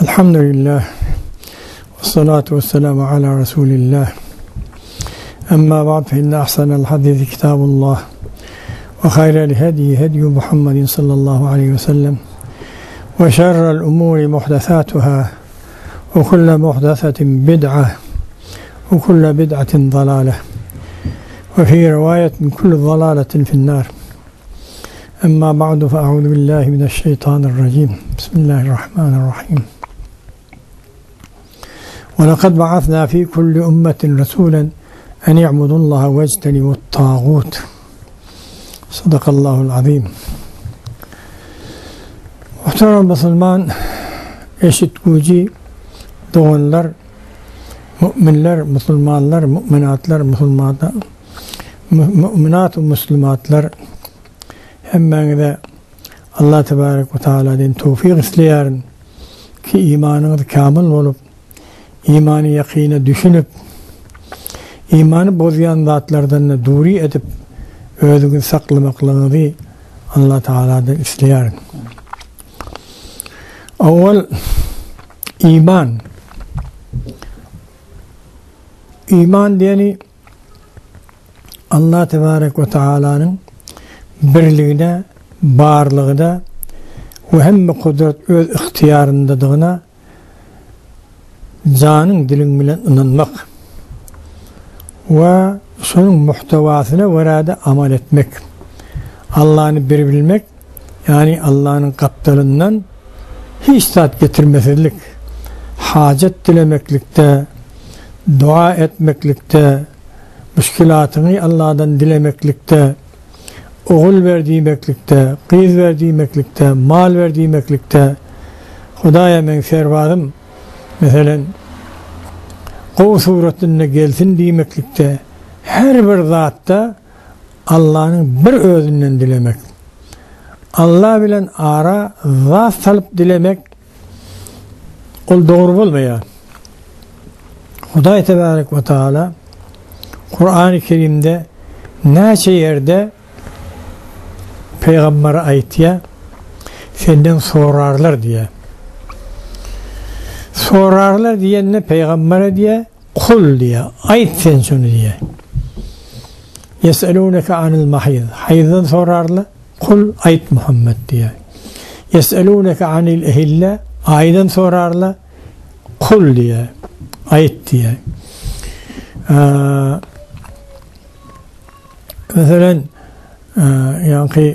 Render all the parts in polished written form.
Elhamdülillah. Ve salatu ve selamu ala Resulillah. Emma ba'd fe inne ahsanel hadisi kitabullah. Ve hayrel hediyi hediyu Muhammedin sallallahu aleyhi ve sellem. Ve şerrel umuri muhdesatuhâ. Ve kulle muhdesetin bid'a. Ve kulle bid'atin dalale. Ve fi rivayetin kullu dalaletin finnâr. Emma ba'du fe a'udhu billahi mineşşeytanirracim. Bismillahirrahmanirrahim. Ve lekad ba'athna fi kulli ummetin rasulen en i'budullaha ve ectenibut tağut. Sadakallahul azim. Muhterem Müslüman, eşit gücü doganlar, müminler, müslümanlar, müminatlar, müslümanlar, müminat ve müslümatlar hemmäňize Allah tebarek we taaladan towfyk isleýärin ki imanyňyz kamyl bolup, imany ýakyna düşünip, imany bozýan zatlardan-da dury edip özüňizi saklamaklygyňyzy Allah taaladan isleýärin. Owal iman. Iman diýeni Allah tebarek we taalanyň birligine, barlygyna we hemme kudret öz ygtyýaryndadygyna janyň diliň bilen ynanmak we şonuň muhtewasyna görä-de amal etmek. Allany bir bilmek, ýagny Allanyň gapdalyndan hiç zat getirmesizlik, hajat dilemeklikde, dua etmeklikde, müşkilatyňy Alladan dilemeklikde, ogul ber diýmeklikde, gyz ber diýmeklikde, mal ber diýmeklikde, Hudaýa meň serbazym, meselem, gowy suratynda gelsin diýmeklikde, her bir zatda Allanyň bir özünden dilemek. Alla bilen ara zat salyp dilemek ol dogry bolmaýar. Hudaý tebarek we taala Kurany Kerimde näçe ýerde pygambere aýtýar, senden sorarlar diýýär. Sorarlar diýende pygambere diýýär, Kul diýýär, aýt sen şuny diýýär. Ýeseluneke anil mahyz, haýzdan sorarlar, kul aýt Muhammet diýýär. Ýeseluneke anil ehille, aýdan sorarlar, kul diýýär, aýt diýýär. Meselen, ýaňky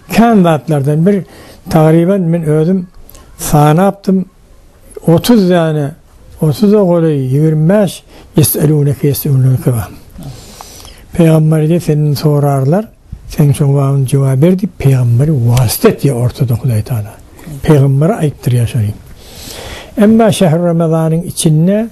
kän zatlardan bir tagryban men özüm sanapdym, 30 däne, otuza golaý, 25 ýes'elûneke ýes'elûneke bar. Pygamber diýip senden sorarlar, sen jogabyny jogap ber diýip pygamberi wasyt etýär ortada Hudaý Taala. Pygambere aýtdyrýar şony. Emma şähr Ramazanyň içinde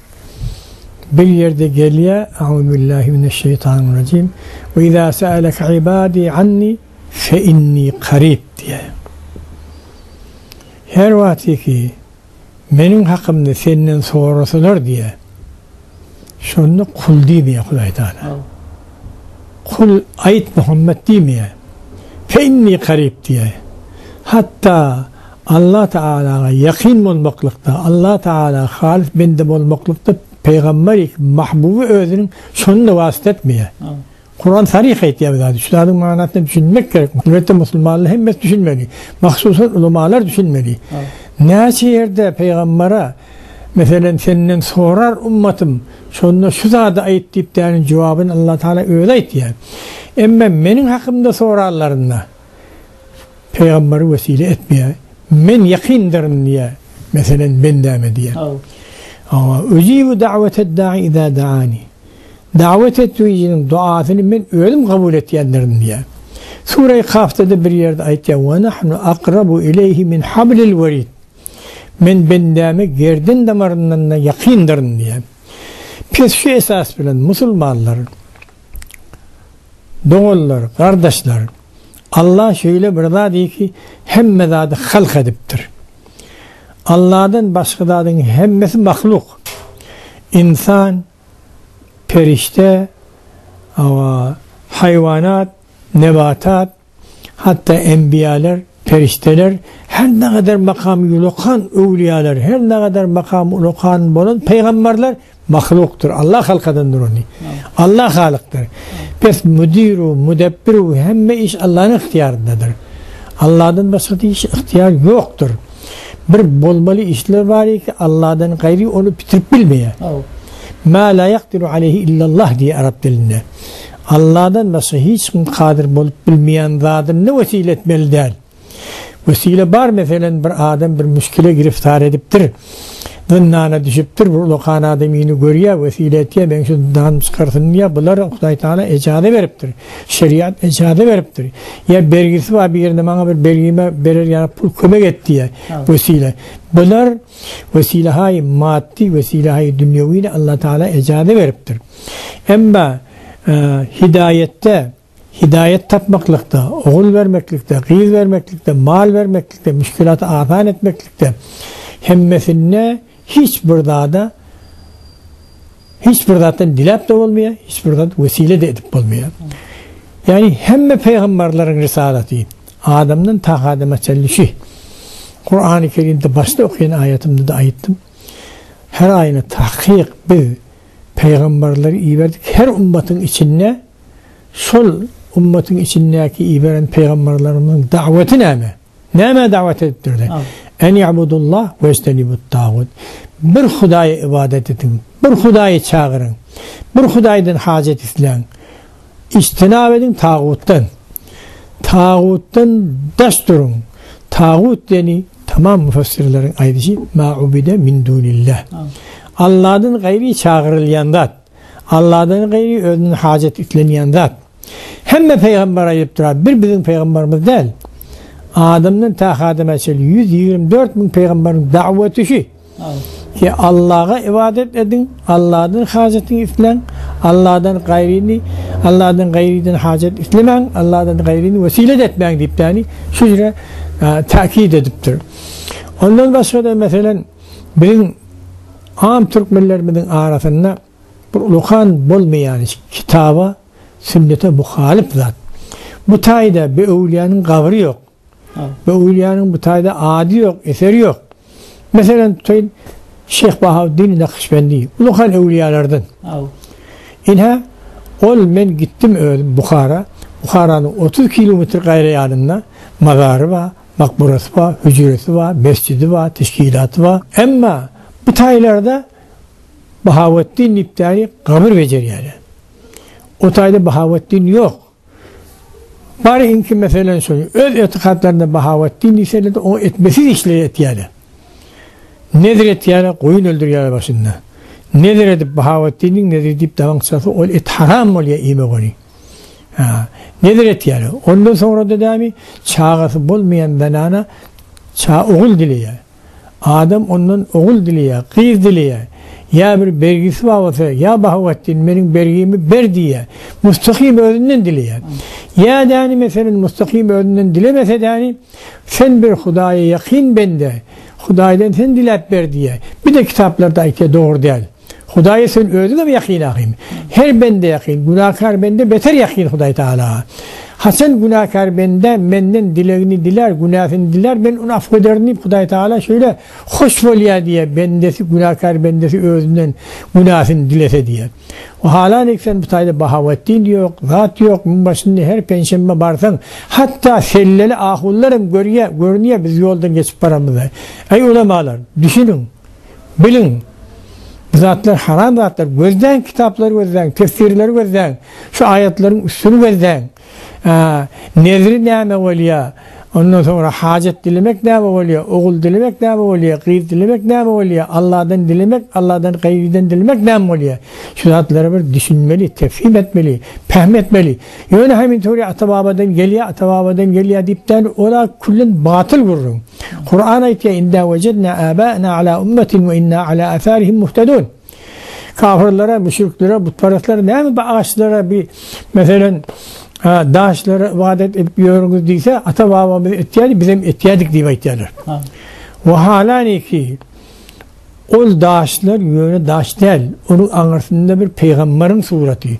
bir ýerde gelýär, Auzubillahi mineşşeýtanirrajim. Ve izâ se'eleke ibâdî anni fe inni karib diýýär. Her wagtyky meniň hakymda senden sorasalar diýýär. Şonda kul diýmeýär Hudaý Taala. Kul aýt Muhammet diýmeýär. Fe inni karib diýýär. Hatda Allah Taalaga ýakyn bolmaklykda, Allah Taala halis bende bolmaklykda pygamber mahbuby özüniň şony-da wasyt etmeýär. Kuran saryh aýtýar bu zady. Şu zadyň manysyna düşünmek gerek. Elbetde musulmanlar hemmesi düşünmeli. Mahsusan ulamalar düşünmeli. Näçe ýerde pygambere meselem senden sorar ummatym şonda şu zady aýt diýip däniň jogabyny Allah Taala özi aýtýar. Emma meniň hakymda sorarlarynda pygamberi wesile etmeýär. Men ýakyndyryn diýýär. Meselem bendäme diýýär. Ujibu da'weted da'i iza da'ani. Dawet etwijiniň duasyny men özüm kabul etýändirin diýýär. Sure-i Kafda-da bir ýerde aýtýar, Ve nahnu akrabu ileýhi min hablil werid. Men bendäme gerden damaryndan-da ýakyndyryn diýýär. Pes şu esas bilen musulmanlar, doganlar, gardaşlar, Allah şeýle bir zat ki, hemme zady halk edipdir. Allahdan başga zadyň hemmesi mahluk. Insan, perişde, haýwanat, nebatat, hatda enbiýalar, perişdeler, Her nägadar makamy ulakan öwlüýalar, her nägadar makamy ulakan bolan pygamberler mahlukdyr. Allah halkadandyr ony. Allah halykdyr. Pes müdiru, müdebbiru hemme iş Allah'ın ygtyýaryndadyr. Allah'dan başga iş ygtyýar ýokdur. Bir bolmaly işler bar ki Allah'dan gaýry ony bitirip bilmeýär. Ma la yakdiru aleyhi illallah diýe arap dilinde. Allah'dan başga hiç kim kadyr bolup bilmeýän zadyny wesile etmeli däl. Wesile bar meselen bir adam bir müşkile giriftar edipdir. Zyndana düşüpdir bir ulakan adamyny görýär wesile etýär meň şu zyndandan çykarsyn diýýär bular Hudaý Taala ejaza beripdir. Şeriat ejaza beripdir. Ýa bergisi bar birine maňa bir bergime berer ýaly pul kömek et diýýär wesile. Bular wesilehaý maddy wesilehaý dünýewini Allah Taala ejaza beripdir. Emma hidaýetde Hidaýat tapmaklykda, ogul bermeklikde, gyz bermeklikde, mal bermeklikde, müşkilaty asan etmeklikde hemmesinde hiç bir zada hiç bir zatdan diläp-de bolmaýar, hiç bir zat wesile-de edip bolmaýar. Ýagny hemme pygamberleriň risalaty adamdan ta adama çenli şu. Kurany Kerimde başda okaýan aýatymda-da aýtdym. Her aýyna takyk biz pygamberleri iberdik her ummatyň içinde Şol ummatyň içindäki iberen pygamberlerimiziň da'weti näme? Nämä da'wet edipdirler? En i'budullah we ijtenibut tagut. Bir Hudaýa ybadat ediň, bir Hudaýy çagyryň, bir Hudaýdan hajat isläň. Ijtinap ediň tagutdan. Tagutdan daş duruň. Tagut diýeni tamam müfessirleriň aýdyşy ma ubide min dunillah. Allahdan gaýry çagyrylýan zat. Allahdan gaýry özünden hajat islenýän zat. Hemme pygamber aýdyp durar, bir biziň pygamberimiz däl. Adamdan ta Adama çenli 124 müň pygamberiň da'weti şu. Ki Allaha ibadet ediň, Allahdan hajatyňy isläň, Allahdan gaýryny, Allahdan gaýrydan hajat islemäň, Allahdan gaýryny wesile etmäň diýip ýani şu ýere täkid edipdir. Ondan başga-da meselen Biziň am türkmenlerimiziň arasynda bir ulukan bolmaýan kitaba, sünnete muhalyp zat. Bu taýda bir öwlüýäniň gabry ýok. Bir öwlüýäniň bu taýda ady ýok, eseri ýok. Meselem tutaýyn Şeýh Bahaweddin Nakşbendi, ulukan öwlüýalardan. Ine, ol men gitdim özüm Buhara. Buharanyň 30 kilometr gaýra ýanynda mazary bar. Makburasy bar, hüjresi bar, mesjidi bar, teşkilaty bar. Emma bu taýlarda Bahaweddin diýip däli gabyr bejerýärler. O taýda Bahaweddin ýok. Bar inki meselen şol öz etikatlarynda Bahaweddin diýseler-de o etmesiz işleri etýärler. Nezir etýärler, goýun öldürýärler başynda. Nezir edip Bahaweddiniň neziri diýip dawaň çyksa ol et haram bolýar iýmek ony. Ha, nezir etýär. Ondan soňra-da dämi, çagasy bolmaýan zenana ça ogul dileýär. Adam ondan ogul dileýär, gyz dileýär. Ýa bir bergisi bar bolsa, ýa Bahawetdin, meniň bergimi ber diýýär. Mustahim özünden dileýär. Ýa däni, meselen, mustahim özünden dilemese däni, sen bir Hudaýa ýakyn bende, Hudaýdan sen diläp ber diýýär. Bir-de kitaplarda aýtýar, dogry däl. Hudaýa sen özüňem ýakyn ahym. Her bende ýakyn, günäkär bende beter ýakyn Hudaý Tagalaga. Haçan günäkär bende menden dilegini dilär, günäsini dilär, men ony afw ederin diýip Hudaý Tagala şeýle hoş bolýar diýýär, bendesi, günäkär bendesi özünden günäsini dilese diýýär. O halanik sen bu taýda Bahaweddin ýok, zat ýok, müň başynda her penşenbe barsaň, hatda selleli ahunlar hem görýär, görünýär biz ýoldan geçip baramyzda. Eý ulamalar, düşüniň! Biliň, bu zatlar haram zatlar. Gözläň kitaplary gözläň, tefsirleri gözläň, şu aýatlaryň üstüni gözläň. Nezri näme bolýar? Ondan soňra hajat dilemek näme bolýar? Ogul dilemek näme bolýar? Gyz dilemek näme bolýar? Allahdan dilemek, Allahdan gaýrydan dilemek näme bolýar? Şu zatlara bir düşünmeli, tefhim etmeli, pähm etmeli. Ýöne hemin töwri ata-babadan gelýär, ata-babadan gelýär diýip däl, ola küllen batyl gürrüň. Kuran aýtýar, Inna wejedna abaana ala ummetin we inna ala atharihim muhtedun. Kafirlere, müşriklere, butperastlere näme bu agaçlara bir meselen daşlara ibadet edip ýörüňiz diýse, ata-babamyz etýärdi, bizem etýärdik diýip aýtýarlar. We halaniki Ol daşlar ýöne daş däl, onuň aňyrsynda bir pygambaryň suraty,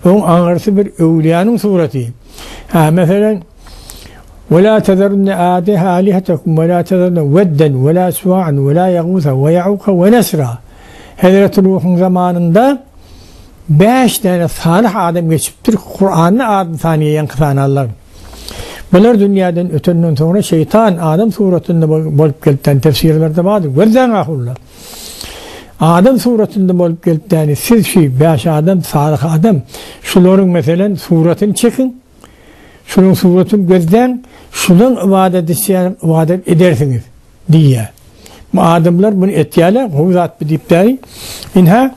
oň aňyrsy bir öwlüýäniň suraty. Hä, meselem, We la tezerunne alihetekum we la tezerunne wedden we la suwa'an we la ýagusa we ýa'uka we nesra. Hezreti Nuhuň zamanynda bäş däne salyh adam geçipdir, Kuranda adyny sanaýar ýaňky sananlar. Bular dünýäden ötenden soňra şeýtan adam suratynda bolup gelipden tefsirlerde bardyr. Gözläň ahunlar. Adam suratynda bolup gelipdäni siz şu bäş adam salyh adam şularyň meselen suratyny çekiň. Şularyň suratyny gözläň, şulaň ybadat etýän ybadat edersiňiz diýýär. Bu adamlar muny etýärler, gowy zat bu diýip däli. Inha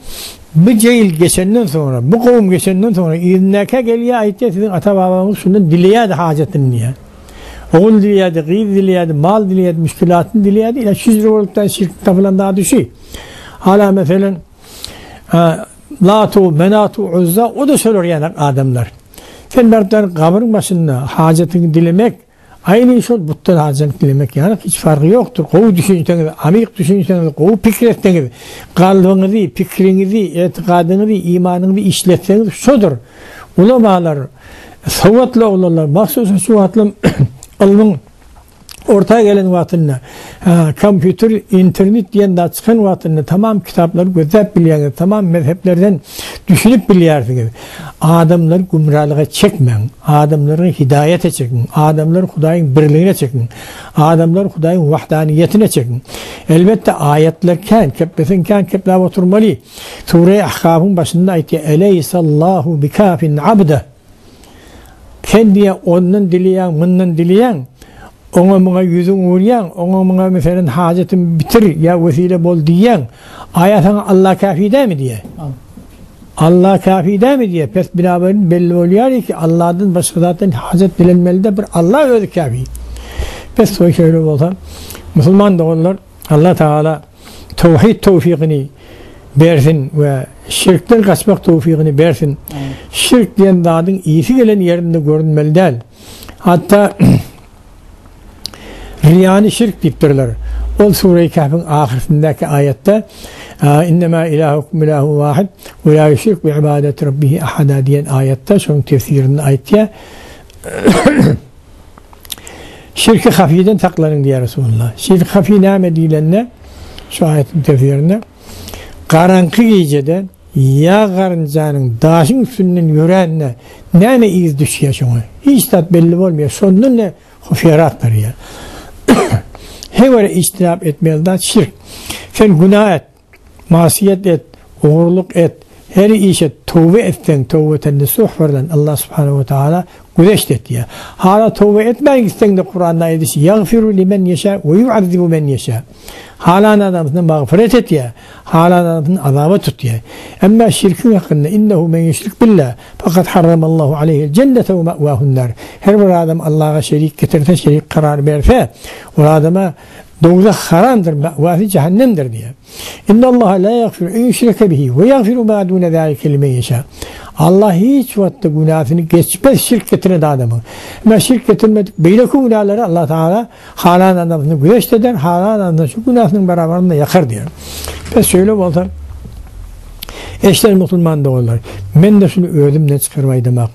bu jeýil geçenden soňra, bu kowum geçenden soňra yzyndakä gelýär aýtýar siziň ata-babaňyz şundan dileýärdi hajatyny diýýär. Ogul dileýärdi, gyz dileýärdi, mal dileýärdi, müşkilatyny dileýärdi. Ine şu ýerde bolupdan şirk tapylan zady şu. Hala meselen Latu, Menatu, Uzza o da şolar ýaly adamlar. Sen baryp gabyryň başynda hajatyňy dilemek Aýny şol butdan hajat dilemek ýaly hiç farky ýokdur. Gowy düşünseňiz, amyk düşünseňiz, gowy pikir etseňiz, kalbyňyzy, pikiriňizi, etigadyňyzy, imanyňyzy işletseňiz şodur. Ulamalar, sowatly oglanlar, mahsusan şu wagtlam ylmyň orta gelen wagtynda, kompýuter, internet diýen zat çykan wagtynda tamam kitaplary gözläp bilýäňiz, tamam mezheplerden düşünip bilýärsiňiz. Adamlary gümralyga çekmäň, adamlary hidaýata çekiň, adamlary Hudaýyň birligine çekiň, adamlary Hudaýyň wahdaniýetine çekiň. Elbetde aýatlar kän, kepleseň kän kepläp oturmaly. Sure Ahkafyň başynda aýtýar, Eleýsallahu bikafin abda. Sen diýýär, ondan dileýäň, mundan dileýäň, oňa-muňa ýüzüň urýaň, oňa-muňa meselem hajatymy bitir ýa wesile bol diýýäň. Aýa saňa Allah käfi dälmi diýýär. Allah käfi dälmi diýýär. Pes binaberin belli bolýar ki, Allahdan başga zatdan hajat dilenmeli de bir Allah özi käfi. Pes soý şeýle bolsa, musulman doganlar Allah Tagala towhid towfygyny bersin we şirkden gaçmak towfygyny bersin. Şirk diýen zadyň ysy gelen ýerinde görünmeli däl. Hatda Riýany şirk diýipdirler. Ol Sure-i Kehfiň ahyrsyndaky aýatda Innema ilahukum ilahun wahid we la ýüşrik bi ibadeti rabbihi ahada diýen aýatda şonuň tefsirinde aýtýar. Şirki hafiden saklanyň diýýär Resulullah. Şirki hafi näme diýlende şu aýatyň tefsirinde garaňky gijede Ýag garynjanyň daşyň üstünden ýörände näme yz düşýär şoňa? Hiç zat belli bolmaýar. Şondan ne hufiýarat barýar. Her bir ijtinap etmeli zat şirk. Sen günä et, masyýet et, ogurlyk et, her iş et, toba etseň, towbeten nesuh birlen Allah subhanahu we taala güzeşt etýär. Hala toba etmän gitseň-de Kuranda aýdyşy, Ýagfiru limen ýeşä we ýuazzibu men ýeşä. Halan adamsyna magfyret etýär, halan adamsyny azaba tutýar. Emma şirkiň hakynda, Innehu men ýüşrik billah, fakat harramallahu aleýhil jennete we ma'wahun nar. Her bir adam Allaha şerik getirse, şerik karar berse, ol adama dowzah haramdyr, ma'wasy jähennemdir diýýär. Innallaha la ýagfiru en ýüşreke bihi we ýagfiru ma dune zalike limen ýeşa. Allah hiç wagtda günäsini geçmez şirk getiren adamyň. Emma şirk getirmedik beýleki günäleri Allah Tagala Halan adamsyny güreşt eder, halan adamsyny şu günäsiniň barabarynda ýakar diýer. Pes şeýle bolsa, eşden musulman doganlar, men-de şuny özümden çykaryp aýdamak.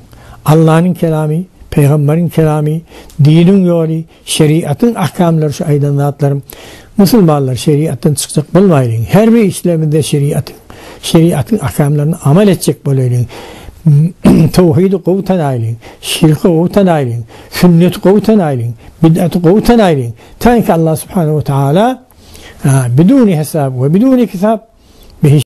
Allanyň kelamy, pygamberiň kelamy, diniň ýoly, şeriatyň ahkamlary şu aýdan zatlarym. Musulmanlar şeriatdan çykjak bolmaýlyň. Her bir işlerimizde şeriatyň, şeriatyň ahkamlaryny amal etjek bolaýlyň. Towhidi gowy tanaýlyň, şirki gowy tanaýlyň, sünneti gowy tanaýlyň. Bid'aty gowy tanaýlyň. Taňki Allah subhanahu we taala biduni hesap we biduni kitap.